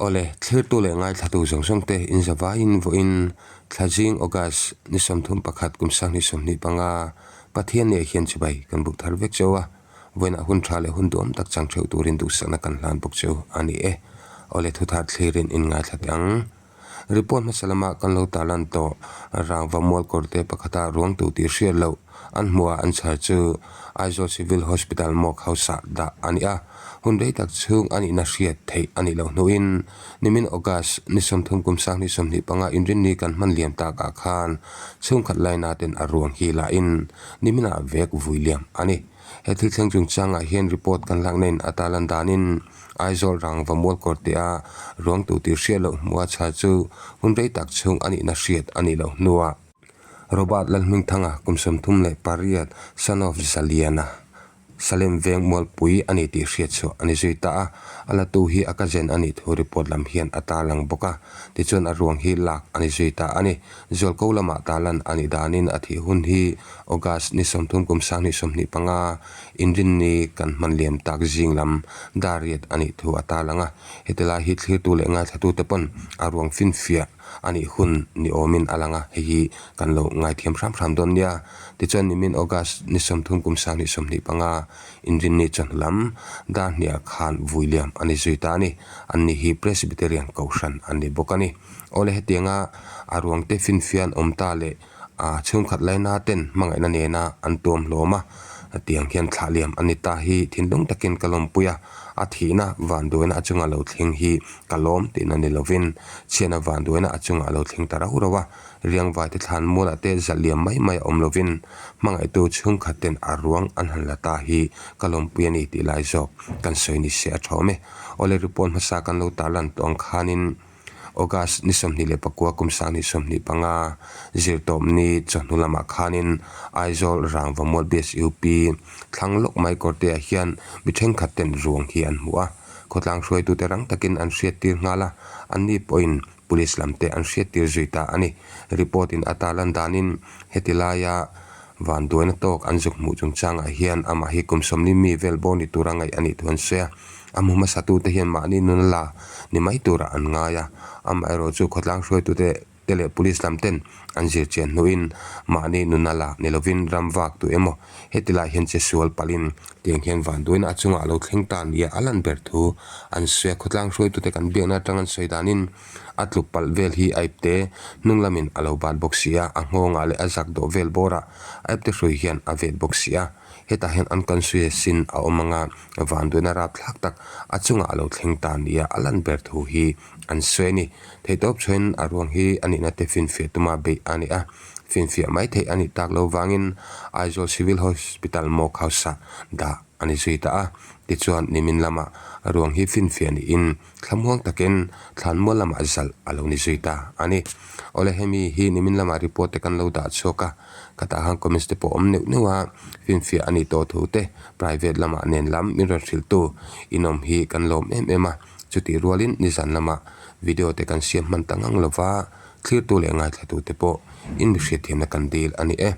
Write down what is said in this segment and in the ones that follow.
Awle, thlirtu leh ngaithlatu zawng zawng te in zavaiin vawiin Thlazing August ni 31 kum 2025 Pathian nih hian chibai kan buk thar vek cheu a, vawiinah hun tha leh hun duam tak chang theuh turin duhsakna kan hlan bawk cheu a ni e. Awle, thuthar thlirin in ngaithla teh ang. Report hmasa lama kan lo tarlan tawh rangva mual kawrte pakhata ruang tu tih hriat loh an hmuh a an chhar chu Aizawl Civil Hospital Morgue House-ah dah a ni a. Hun rei tak chhung a nihna hriat theih a nih loh hnuin nimin August ni 30 kum 2025 inrinni kan hman liam takah khan chhungkhat laina ten a ruang hi lahin niminah vek vui liam a ni. He thil thleng chungchangah hian report kan lakna in a tarlan danin Aizawl rangva mual kawrtea ruang tu tih hriat loh hmuha chhar chu hun rei tak chhung a nihna hriat a nih loh hnuah Robert Lalhmingthanga kum 38 son of Zaliana Salem veng mualpui a ni tih hriat chhuah a ni zui ta a, a latu hi a cousin a nih thu report lam hian a tarlang bawk a, tichuan a ruang hi lak a ni zui ta a ni. Zualko lamah tarlan a nih danin a thih hun hi August ni 30 kum 2025 inrinni kan hman liam tak zing lam dar riat a nih thu a tarlang a, heti lai hi thlirtu leh ngaithlatute pawn a ruang finfiah a nih hun ni awmin a lang a, hei hi kan lo ngaithiam hram hram dawn nia. Tichuan nimin August ni 30 kum 2025 inrinni chawhnu lam dar hniah khan vui liam a ni zui ta a ni. Anni hi Presbyterian Kohhran an ni bawk a ni. Awle hetianga a ruangte finfiah an awm ta leh a chhungkhat laina ten hmangaihna nena an tuam hlawm a, tiang hian thlah liam a ni ta hi thinlung takin ka lawmpui a, a thihna vanduaina a chunga lo thleng hi ka lawm tihna ni lovin chhiatna vanduaina a chunga a lo thleng ta rauh rauh a, riangvaite thlan mualah te zalh liam mai mai a awm lovin hmangaihtu chhungkhat ten a ruang an han la ta hi ka lawmpui a ni tih lai zawk kan sawi ni se a tha awm e. Awle report hmasa kan lo tarlan tawh ang khanin August ni 29 kum 2025 zirtawpni chawhnu lamah khanin Aizawl Rangva Mual BSUP thlang lawk mai kawrteah hian mi thenkhat ten ruang hi an hmu a, khawtlang hruaitute rang takin an hriattir nghal a, anni pawhin Police lam te an hriattir zui ta a ni. Report in a tarlan danin heti laia vanduaina tawk an zuk hmuh chungchangah hian amah hi kum 40 mi vel bawr ni tura ngaih a nih thu an sawi a. A hmu hmasatute hian mahni nuna la ni mai turah an ngai a, amaherawh chu khawtlang hruaitute te leh police lam ten an zir chian hnuin mahni nuna la ni lovin ram vak tu emaw heti lai hian che sual palhin tiang hian vanduaina a chungah a lo thleng ta nia a lan ber thu an sawi a. Khawtlang hruaitute kan biakna atang an sawi danin a tluk palh vel hi a ipte hnung lamin a lo bat bawk si a, a nghawngah leh a zak dawh vel bawrah a ipte hrui hian a vet bawk si a. Hetah hian unconscious in a awm ang a, vanduaina rapthlak tak a chungah a lo thleng ta nia a lan ber thu hi an sawi a ni. Theihtawp chhuain a ruang hi a nihna te finfiah tuma beih a ni a, finfiah mai theih a nih tak lo vangin Aizawl Civil Hospital Morgue House-ah dah a ni zui ta a. Tichuan nimin lamah a ruang hi finfiah niin thlamuang takin thlanmual lamah zalh a lo ni zui ta a ni. Awle hemi hi nimin lamah report te kan lo dah chhuak a. Ka tah khan comments te pawh awm neuh neuh a, finfiah a nih tawh thu te private lamah nen lam min rawn hrilh tu inawm hi kan lawm em em a, chutih rualin nizan lama video te kan siam hman ta ngang lova thlirtu leh ngaithlatu te pawh in mi hriatthiamna kan dil a ni e.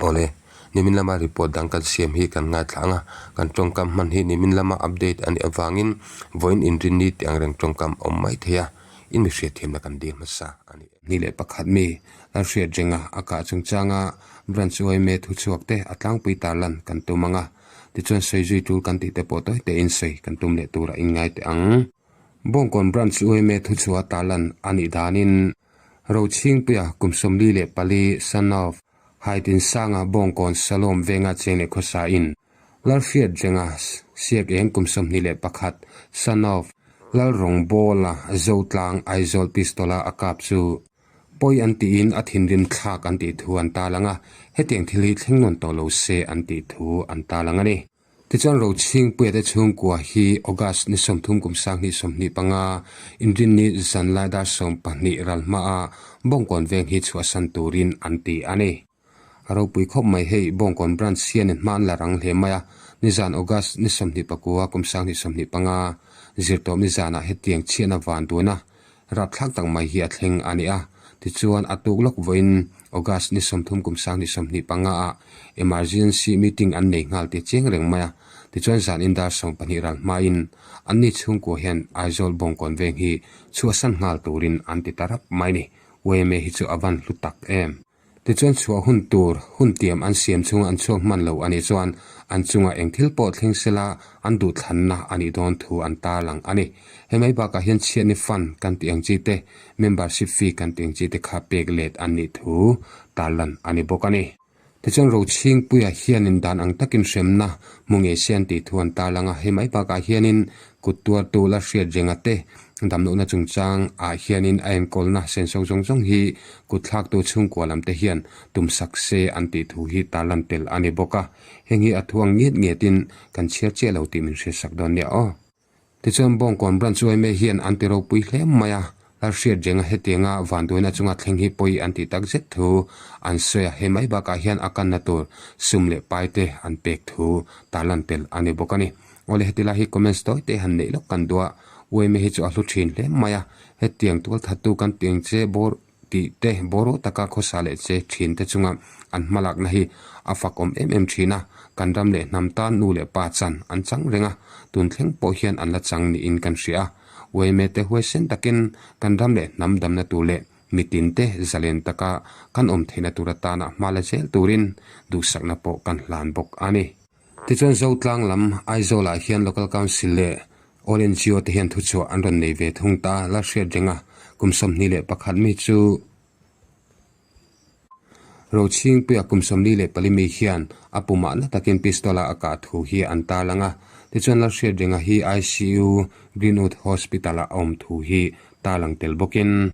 Awle, nimin lama report dang kan siam hi kan ngaithla ang a, kan tawngkam hman hi nimin lama update a nih avangin vawiin inrinni tih angreng tawngkam a awm mai thei a, in mi hriatthiamna kan dil hmasa a ni e. Ni leh pakhat mi kan hriat renga a kah chungchanga Branch yma thuchhuak te a tlangpui tarlan kan tum ang a, tichuan sawi zui tul kan tih te pawh tawi tein sawi kan tum leh turah inngai teh ang. Bawngkawn Branch yma thuchhuah tarlan a nih danin Rochhingpuia kum 44 son of Haitinsanga Bawngkawn Salom venga cheng leh khawsain Lalhriat renga Siak eng kum 21 son of Lalrawngbawla Zotlang Aizawl pistol-a a kap chu pawi an tiin a thinrim thlak an tih thu an tarlang a, hetiang thil hi thleng nawn tawh lo se an tih thu an tarlang a ni. Tichuan Rochhingpuia te chhungkua hi August ni 30 kum 2025 Inrinni zanlai dar 12 ral hmaa Bawngkawn veng hi chhuahsan turin an ti a ni. A ropui khawp mai hei Bawngkawn Branch hianin hma an la rang hle mai a, nizan August ni 29 kum 2025 zirtawp nizanah hetiang chhiatna van dun a, rapthlak tak mai hi a thleng a ni a. Tichuan a tuk lawk vawiin August ni 30 kum 2025 ah emergency meeting an nei nghal tih chiang reng mai a. Tichuan zan in dar 12 ral hmain anni chhungkua hian Aizawl Bawngkawn veng hi chhuahsan nghal turin an ti ta rap mai ni. Yma hi chu a van hlu tak em. Tichuan chhuah hun tur hun tiam an siam chhunga an chhuak hman lo a nih chuan an chungah eng thil pawh thleng sela an duhthlanna a nih dawn thu an tarlang a ni. He mai bakah hian chhiatni fund kan tih ang chi te, membership fee kan tih ang chi te kha pek let an nih thu tarlan a ni bawk a ni. Tichuan Rochhingpuia hianin dan ang takin hremna hmu ngei se an tih thu an tarlang a, hei mai bakah hianin kut tuartu la hriat renga te damlohna chungchang ah hianin a enkawlna senso zawng zawng hi kut thlaktu chhungkua lam te hian tumsak se an tih thu hi tarlan tel a ni bawk a, heng hi a thuang ngiat ngiatin kan chhiar chiah lo tih min hriatsak dawn nia aw. Tichuan Bawngkawn Branch yma hian an ti ropui hle mai a, Lalhriat renga hetianga vanduaina chunga thleng hi pawi an tih tak zet thu an sawi a, hei mai bakah hian a kanna tur sum leh pai te an pek thu tarlan tel a ni bawk a ni. Awle heti lai hi comments tawi te han neih lawk kan duh a, yma hi chu a hlu thin hle mai a, hetiang tualthattu kan ti ang che bawr tih te bawraw taka khawsa leh che thin te chunga an hmalakna hi a fakawm em em thin a, kan ram leh hnam tan nu leh pa chan an chang reng a, tun thleng pawh hian an la chang niin kan hria a. Uaime te huaisen takin kan ram leh hnam damna tur leh mitin te zalen taka kan awm theihna tur atana hma la zel turin duhsakna pawh kan hlan bawk a ni. Tichuan Zotlang lam Aizawl-ah hian Local Council leh All NGO te hian thuchhuah an rawn nei ve thung ta la hriat reng a, kum 21 mi chu Rochhingpuia kum 44 mi hian a pumah na takin pistol-a a kah thu hi an tarlang a. Tichuan Lalhriatrenga hi ICU Greenwood Hospital-ah a awm thu hi tarlang tel bawkin,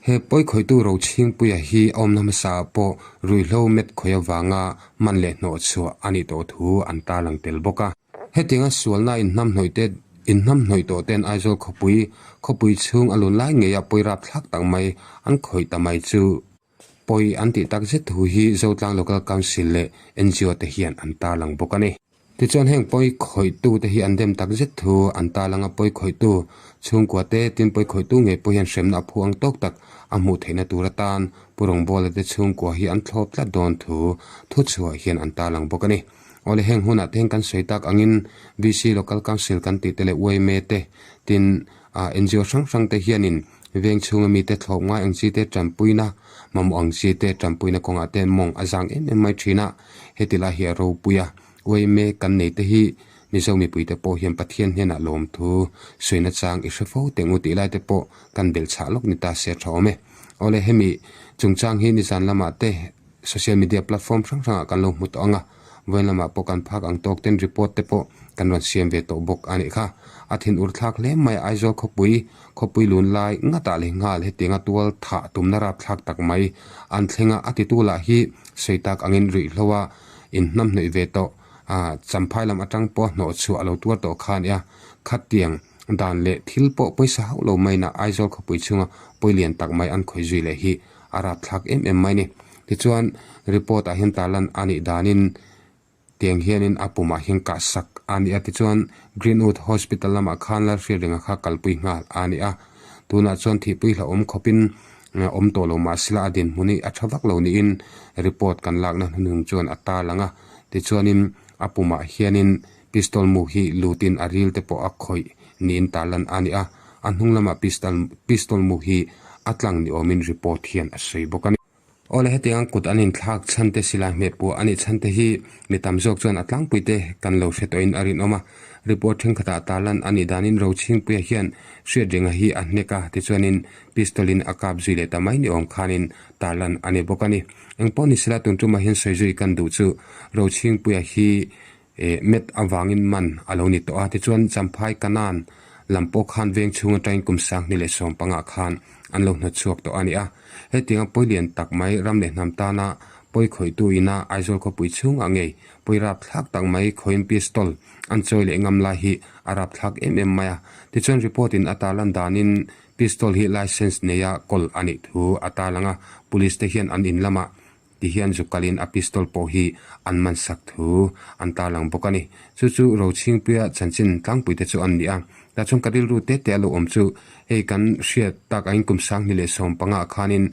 He pawikhawihtu Rochhingpuia hi a awmna hmasaah pawh ruihhlo met khawih avanga man leh hnawh chhuah a nih tawh thu an tarlang tel bawk a. Hetianga sualna inhnamhnawih te inhnamhnawih tawh ten Aizawl khawpui khawpui chhung a lun lai ngeia pawi rapthlak tak mai an khawih ta mai chu pawi an tih tak zet thu hi Zotlang Local Council leh ngo te hian an tarlang bawk a ni. Tichuan heng pawi khawihtu te hi an dem tak zet thu an tarlang a, pawi khawihtu chhungkua te tin pawi khawihtu ngei pawh hian hremna a phu ang tawk tak a hmuh theihna tur atan Pu Rawngbawla te chhungkua hi an thlawp tlat dawn thu thuchhuah hian an tarlang bawk a ni. Awle heng hunah te hian kan sawi tak angin VC Local Council kan tih te leh yma te tin ah ngo hrang hrang te hianin veng chhunga mite thlawp ngai ang chi te tanpuina mamawh ang chi te tanpuina kawngah te mawng a zang em em mai thin a, heti lai hi a ropui a, yma kan nei te hi Mizo mipui te pawh hian Pathian hnenah lawmthu suina chang i hre fo teh ngu tih lai te pawh kan belhchhah lawk ni ta se a tha awm e. Awle hemi chungchang hi nizan lamah te Social media platform hrang hrangah kan lo hmu tawh ang a, vawiin lamah pawh kan phak ang tawk ten report te pawh kan rawn siam ve tawh bawk a nih kha. A thin ur thlak hle mai a, Aizawl khawpui, khawpui lun lai ngatah leh nghal hetianga tual thah tumna rapthlak tak mai an thleng a, a titu lah hi sawi tak angin ruihhlo a inhnamhnawih ve tawh a, champhai lam atang pawh hnawh chhuah a lo tuar tawh kha a nia, khatiang dan leh thil pawh pawisa hauh lo maina Aizawl khawpui chhunga pawi lian tak mai an khawih zui leh hi a rapthlak em em mai ni. Tichuan report ah hian tarlan a nih danin tiang hianin a pumah hian kah sak a ni a, tichuan Greenwood Hospital lamah khan Lalhriatrenga kha kalpui nghal a ni a, tunah chuan thihpui hlauhawm khawpin awm tawh lo mahsela a dinhmun hi a tha vak lo niin report kan lakna hnuhnung chuan a tarlang a, tichuanin a pumah hianin Pistol mu hi lutin a ril te pawh a khawih niin tarlan a ni a, a hnung lamah pistol pistol mu hi a tlang ni awmin report hian a sawi bawk a ni. Awle hetiang kut an inthlak chhan te silai hmeh puah a nih chhan te hi mi tam zawk chuan a tlangpui te kan lo hre tawhin a rinawm a, report thenkhatah tarlan a nih danin Rochhingpuia hian Hriatrenga hi a hnek a, tichuanin pistol in a kap zui leh ta mai ni awm khanin tarlan a ni bawk a ni. Engpawh ni sela tun tumah hian sawi zui kan duh chu Rochhingpuia hi Eh, met avangin man a lo ni tawh a, tichuan Champhai Kanan lam pawh khan veng chhung atangin kum 2015 khan an lo hnawt chhuak tawh a ni a. Hetianga pawi lian tak mai ram leh hnam tana pawi khawihtu ina Aizawl khawpui chhungah ngei pawi rapthlak tak mai khawiin pistol an chawi leh ngam lai hi a rapthlak em em mai a. Tichuan report in a tarlan danin pistol hi license neia kawl a nih thu a tarlang a, police te hian an in lamah Ti hian zu kalin a pistol pawh hi an man sak thu an tarlang bawk a ni. Chu chu Rochhingpuia chanchin tlangpuite chu an ni a. Tah chuan ka rilru te te a lo awm chu hei kan hriat tak angin kum 2015 khanin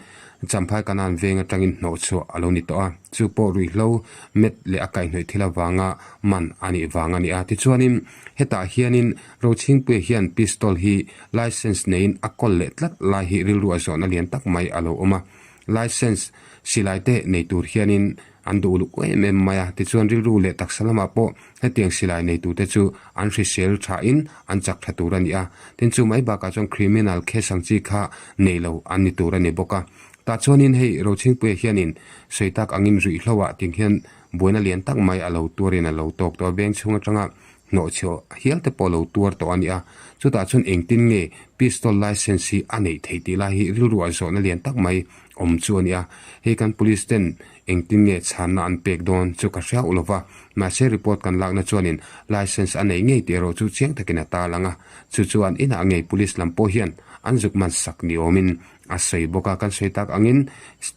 Champhai Kanan veng atangin hnawhchhuah a lo ni tawh a, chu pawh ruihhlo met leh a kaihhnawih thil avanga man a nih vang a ni a. Tichuanin hetah hianin Rochhingpuia hian pistol hi licence neiin a kawl leh tlat lai hi rilru a zawhna lian tak mai a lo awm a. Licence silai te nei tur hianin an duh uluk em em mai a, tichuan rilru leh taksa lamah pawh hetiang silai neitute chu an hrisel thain an chak tha tur a ni a, tin chu mai bakah chuan criminal case ang chi kha nei lo an ni tur a ni bawk a. Tah chuanin hei Rochhingpuia hianin sawi tak angin ruihhloah ting hian buaina lian tak mai a lo tuarin a lo tawk tawh a, veng chhung atanga hnawhchhiah hial te pawh a lo tuar tawh a ni a, chutah chuan engtin nge pistol licence hi a neih theih tih lai hi rilru ah zawhna lian tak mai awm chu a ni a, hei kan police ten Engtin nge chhanna an pek dawn chu ka hriau lo va, mahse report kan lakna chuanin licence a nei ngei tih erawh chu chiang takin a tarlang a, chu chuan inah ngei police lam pawh hian an zuk man sak ni awmin a sawi bawk a, kan sawi tak angin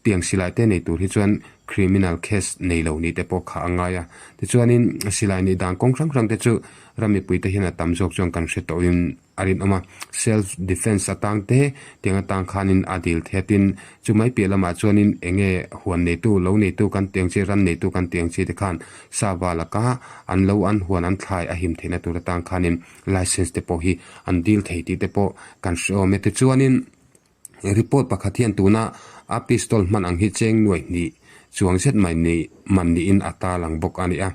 tiang silai te nei tur hi chuan criminal case nei lo nih te pawh kha a ngai a, tichuanin silai nih dan kawng hrang hrang te chu ram mipui te hian a tam zawk chuan kan hre tawhin a rinawm a, self defence atang te tiang atang khanin a dil thei a tin chu mai piah lamah chuanin eng nge huan neitu lo neitu kan tih ang chi ram neitu kan tih ang chi te khan sava laka an lo an huan an thlai a him theihna tur atang khanin licence te pawh hi an dil thei tih te pawh kan hre awm e tichuanin. Report pakhat hian tuna a pistol hman ang hi cheng nuai hnih chuang zet mai ni man niin a tarlang bawk a ni a.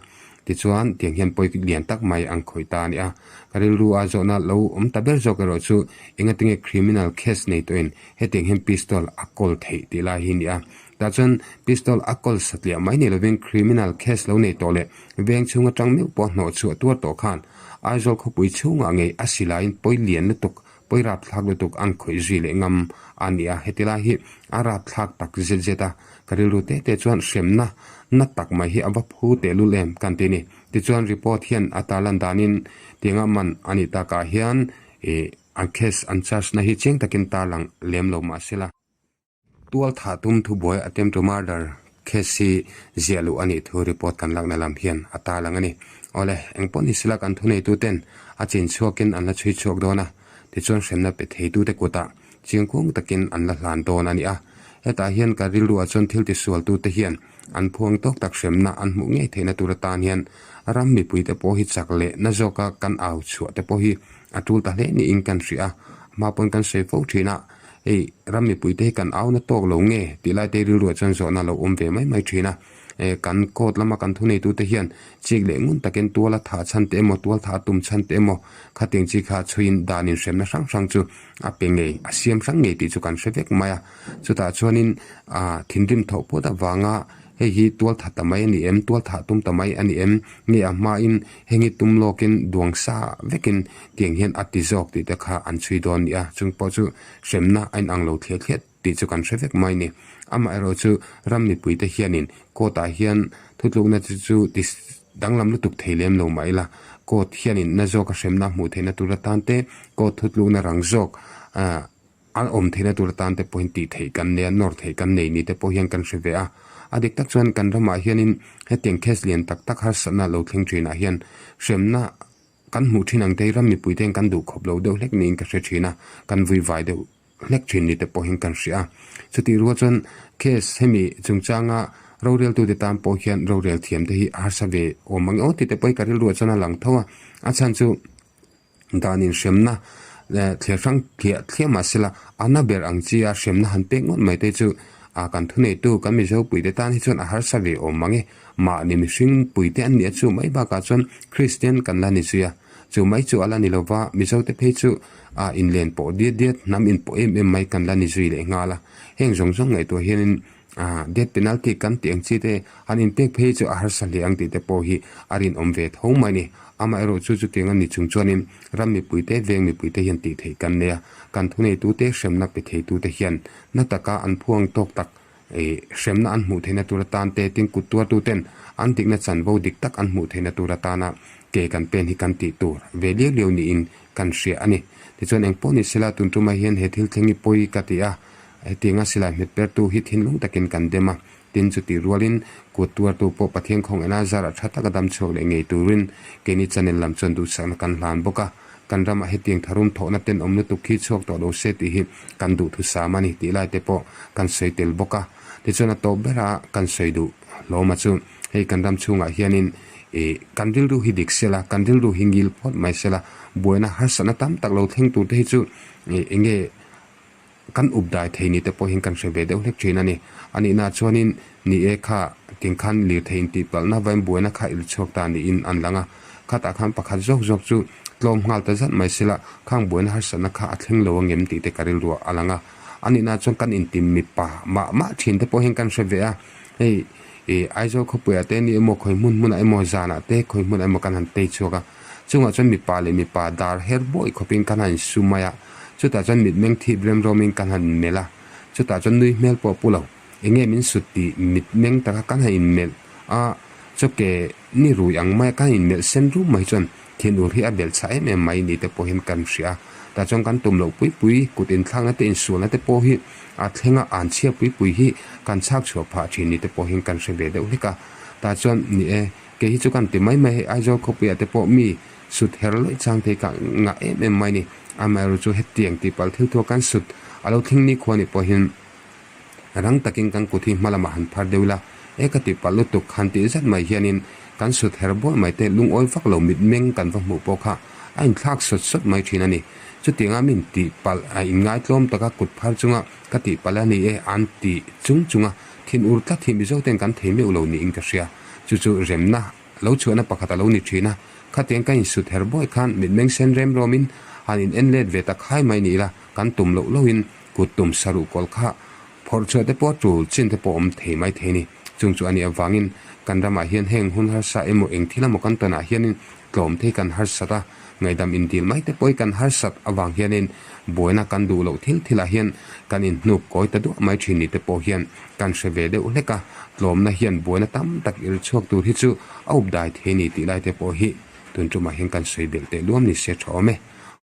Tichuan, tiang hian pawi lian tak mai an khawih ta a ni a. Ka rilru a zawhna lo awm ta ber zawk erawh chu engatinge criminal case nei tawhin hetiang hian pistol a kawl theih tih lai hi a ni a. Tah chuan pistol a kawl satliah mai ni lovin criminal case lo nei tawh leh veng chhung atang meuh pawh hnawh chhuah tuar tawh khan Aizawl khawpui chhungah ngei a silaiin pawi lian lutuk Pawi rapthlak lutuk an khawih zui leh ngam a ni a, heti lai hi a rapthlak tak zet zet a, ka rilru te te chuan hremna na tak mai hi a va phu tehlul em kan ti a ni. Tichuan report hian a tarlan danin tianga man a nih takah hian ih an case an charge na hi chiang takin tarlang lem lo mahsela. Tual thah tum thubuai attempt to murder case hi ziah luh a nih thu report kan lakna lam hian a tarlang a ni. Awle, engpawh ni sela kan thuneituten a chin chhuakin an la chhui chhuak dawn a, tichuan hremna pe theitute kutah chingkung takin an la hlan dawn a ni a. Hetah hian ka rilruah chuan thil tisualtute hian an phuang tawk tak hremna an hmuh ngei theihna tur atan hian ram mipuite pawh hi chak leh na zawka kan au chhuah te pawh hi a tul ta hle niin kan hria a, hma pawn kan sawi fo thin a. Hei ram mipuite hi kan au na tawk lo nge tih lai te rilruah chuan zawhna a lo awm ve mai mai thin a. Eh kan court lama kan thuneitute hian chik leh ngun takin tual a thah chhan te emaw tual thah a tum chhan te emaw khatiang chi kha chhuiin dan inhremna hrang hrang chu a pe ngei a siam hrang ngei tih chu kan hre vek mai a. Chutah chuanin ah thinrim thawh phut avanga Hei hi tualtha ta mai a ni em? Tualtha tum ta mai a ni em? Nge a hmain heng hi tum lawkin duang sa vekin tiang hian a ti zawk tih te kha an chhui dawn a ni a, chung pawh chu hremna a inang lo thliah thliah tih chu kan hre vek mai a ni. Amaherawh chu ram mipuite hianin court ah hian thutlukna te chu ti danglam lutuk thei lem lo mah ila court hianin na zawka hremna hmuh theihna tur atan te court thutlukna rang zawk ah A awm theihna tur atan te pawhin tih theih kan nei a, nawr theih kan nei ni te pawh hian kan hre ve a. A dik tak chuan kan ramah hianin hetiang case lian tak tak harsatna lo thleng thinah hian hremna kan hmuh thin ang te hi ram mipui te hian kan duh khawp lo deuh hlek niin ka hre thin a, kan vui vai deuh hlek thin ni te pawh hian kan hria a. Chutih rual chuan case hemi chungchanga roreltute tan pawh hian rorel thiam te hi a harsa ve awm ang e aw tih te pawh hi ka rilruah chuan a lang tho a, a chhan chu Dan inhremna thliar hrang thliah thliah mah sela a na ber ang chi a hremna han pek ngawt mai te chu ah kan thuneitu kan Mizo puite tan hi chuan a harsa ve awm mang e. Mahni mihring puite an nih a chu mai bakah chuan Kristian kan la ni zui a, chu mai chu a la ni lova Mizo te phei chu ah inlen pawh diat diat hnam inpawh em em mai kan la ni zui leh nghal a, heng zawng zawng ngaihtuah hianin Ah, death penalty kan tih ang chi te han inpek phei chu a harsa hle ang tih te pawh hi a rinawm ve tho mai ni. Amaherawh chu chutiang a ni chung chuanin ram mipuite, veng mipuite hian tih theih kan nei a, kan thuneitute, hremna pe theitute hian na taka an phuang tawk tak ih hremna an hmuh theihna tur atan te, tin kut tuartuten an dikna chanvo dik tak an hmuh theihna tur atana ke kan pen hi kan tih tur ve liau liau niin kan hria a ni. Tichuan engpawh ni sela tun tumah hian he thil thleng hi pawi ka ti a, Hetianga silai hmet pertu hi thinlung takin kan dem a, tin chutih rualin kut tuartu pawh Pathian khawngaihna zarah tha taka dam chhuak leh ngei turin keini channel lam chuan duhsakna kan hlan bawk a. Kan ramah hetiang tharum thawhna tenawm lutuk khi chhuak tawh lo se tih hi kan duhthusam a ni tih lai te pawh kan sawi tel bawk a. Tichuan a tawp bera kan sawi duh hlawm a chu hei kan ram chhungah hianin ih kan rilru hi dik sela, kan rilru hi ngil phawt mai sela, buaina harsatna tam tak lo thleng tur te hi chu ih eng nge Kan up dai thei ni te pawhin kan hre ve deuh hlek thin a ni. A nihna chuanin ni e kha ting khan lirthei intihpalhna vain buaina kha il chhuak ta niin an lang a. Khatah khan pakhat zawk zawk chu tlawm nghal ta zat mai sela khang buaina harsatna kha a thleng lo angem tih te ka rilruah a lang a. A nihna chuan kan intim mipa mah mah thin te pawhin kan hre ve a. Hei ih Aizawl khawpuiah te ni emaw khawi hmun hmunah emaw zanah te khawi hmunah emaw kan han tei chhuak a. Chungah chuan mipa leh mipa dar her buai khawpin kan han insu mai a, chutah chuan mitmeng thip rem rawmin kan han melh a, chutah chuan nui hmel pawh a pu lo. Enge min sut tih mitmeng taka kan han inmelh a, chaw ke ni rui ang maia kan han inmelh sen rum mai chuan thinur hi a belh chhah em em mai ni te pawh hian kan hria a. Tah chuan kan tum loh pui pui, kut inthlakna te insualna te pawh hi a thleng a, an chhia pui pui hi kan chhak chhuah phah thin ni te pawh hian kan hre ve deuh hlek a. Tah chuan ni e. Kei hi chu kan ti mai mai hei Aizawl khawpuiah te pawh mi sut her lawih chang thei ka ngah em em mai ni. Amaherawhchu chu hetiang tih palh thil thua kan sut a lo thleng nikhua nih pawhin rang takin kan kut hi hma lamah han phar deuh ila e ka tih palh lutuk han tih zat mai hianin kan sut her buai mai te lungawi vak lo mitmeng kan va hmuh pawh kha a inthlak sawt sawt mai thin a ni. Chutianga min tih palh a inngaitlawm taka kut phar chunga ka tih palh a ni e an tih chung chunga thin ur tlat hi Mizo ten kan thei meuh lo niin ka hria. Chu chu remna lo chhuahna pakhat a lo ni thin a, khatiang ka insut her buai khan mitmeng sen rem rawmin han in en let ve tak hai mai ni ila, kan tum loh lohin kut tum saruh kawl kha phawrh chhuah te pawh tul chin te pawh awm thei mai thei ni. Chung chu a nih avangin kan ramah hian heng hun harsa emaw eng thil emaw kan tawnah hianin tlawm thei kan harsat a, Ngaihdam indil mai te pawh hi kan harsat avang hianin buaina kan duh loh thil thilah hian kan inhnuk kawi ta duah mai thin ni te pawh hian kan hre ve deuh hlek a, tlawmna hian buaina tam tak ir chhuak tur hi chu a up dai thei ni tih lai te pawh hi tun tumah hian kan sawi belh teh luam ni se tha awm e.